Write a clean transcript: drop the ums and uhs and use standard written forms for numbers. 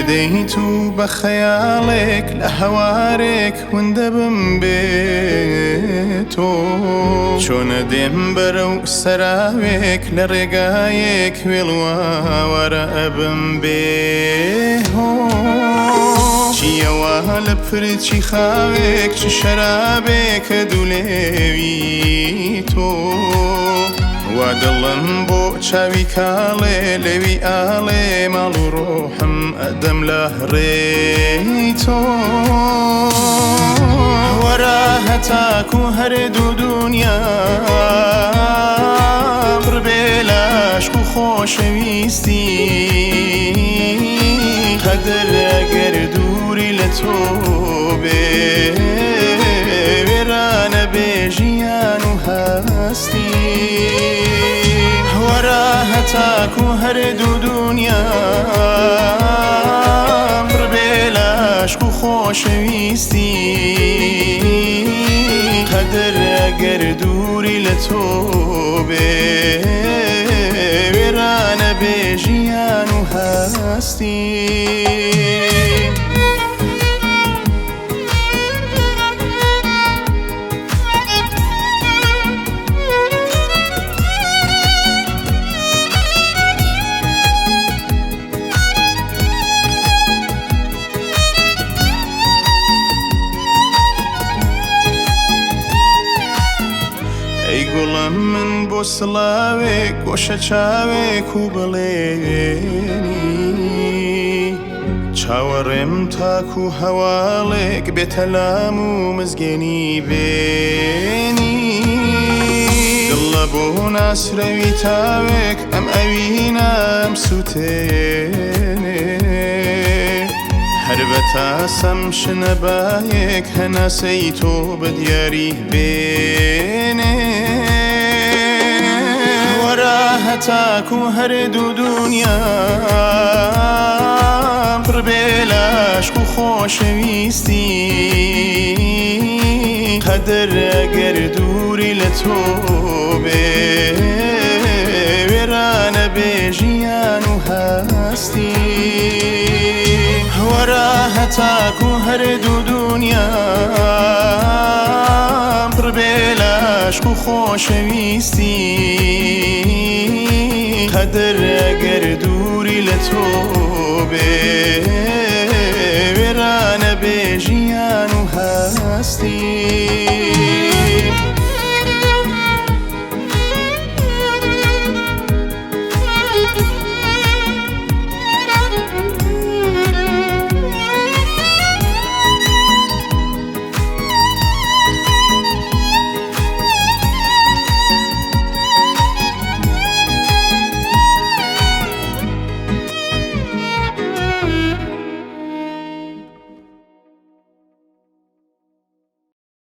دێیت و بە خەیاڵێک لە هەوارێک ون دەبم بێ تۆ. چۆنە دێم بەرەو سەراوێک لە ڕێگایەک وێڵ واوارە ئەبم بێ هۆ. چییەوە لە پرچی خاوێک چ شەرابێکە دوولێوی تۆ. وا دڵم بۆ چاوی کاڵێ لێوی ئاڵێ ماڵ و ڕۆحم ئەدەم لە ڕێی تۆ. وەرە هەتاکو هەردوو دونیا پڕ بێ لە عەشق و خۆشەویستی. قەدر ئەگەر دووری لە تۆ بێ وێرانە بێ ژیان و هەستی. وەرە هەتاکو هەردوو دونیا پڕ بێ لە عەشق و خۆشەویستی. قەدر ئەگەر دووری لە تۆ بێ وێرانە بێ ژیان و هەستی. ئەی گوڵم من بۆ سڵاوێک گۆشە چاوێک و بڵێنی چاوەڕێم تاکو هەواڵێک بێتە لام و مزگێنی بێنی. دڵە بۆ ناسرەوی تاوێک ئەم ئەوینەم سووتێنێ. هەر بە تاسەم شنە بایەک هەناسەی تۆ بە دیاری بێنێ. وەرە هەتاکو هەردوو دونیا پڕ بێ لە عەشق و خۆشەویستی. قەدر ئەگەر دووری لە تۆ بێ وێرانە بێ ژیان و هەستی. وەرە هەتاکو هەردوو دونیا پڕ بێ لە عەشق و خۆشەویستی. قەدر ئەگەر دووری لە تۆ بێ وێرانە بێ ژیان و هەستی.